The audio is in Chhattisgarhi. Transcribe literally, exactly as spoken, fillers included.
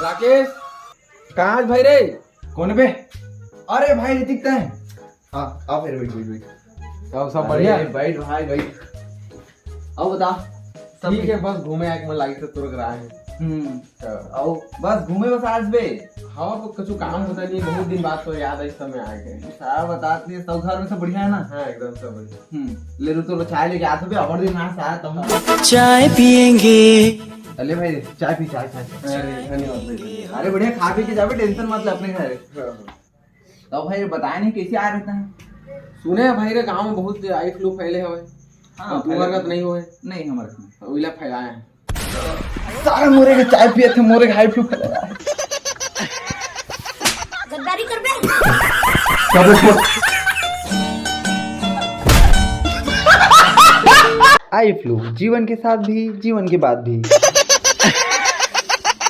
राकेश, कहाँ आज भाई रे? कौन बे? अरे भाई ऋतिक, तैं? हाँ, आ भाई, बैठ, बैठ, बैठ। सब, सब बढ़िया? अरे, बैठ भाई, बैठ। अउ बता, सब ठीक है, बस घूमे आए के मन लागिस हे, तुरंत रहा है। हम्म। हाँ। अउ बस घूमे बस आज बे? हाँ, तो कुछ काम होता नहीं, बहुत दिन बाद तो याद आई, समय आ गए। सारा बतात नहीं, सब घर में सब बढ़िया है ना? हाँ, एकदम सब बढ़िया। हम्म, ले तो, तो चाय लेके आत हबे, अब्बड़ दिन ना साथ हम। चाय पियेंगे। अले भाई, चाय पी, चाय, चाय। अरे, धन्यवाद भाई, धन्यवाद। अरे बढ़िया, खा पी के जाबे, tension मत ले अपने घर। हाँ, हाँ। तो भाई बताए नहीं कैसे आ रहता है? सुने हैं भाई रे, गांव में बहुत आई फ्लू फैले हवे। हाँ, तो तुम्हारे फैले। का तो नहीं हुए? नहीं, हमारे को नहीं। ओइला फैलाए हैं। सारा मोरे के चाय पिए थे, मोरे के आई फ्लू फैला है। गद्दारी कर बे। आई फ्लू, जीवन के साथ भी, जीवन के बाद भी।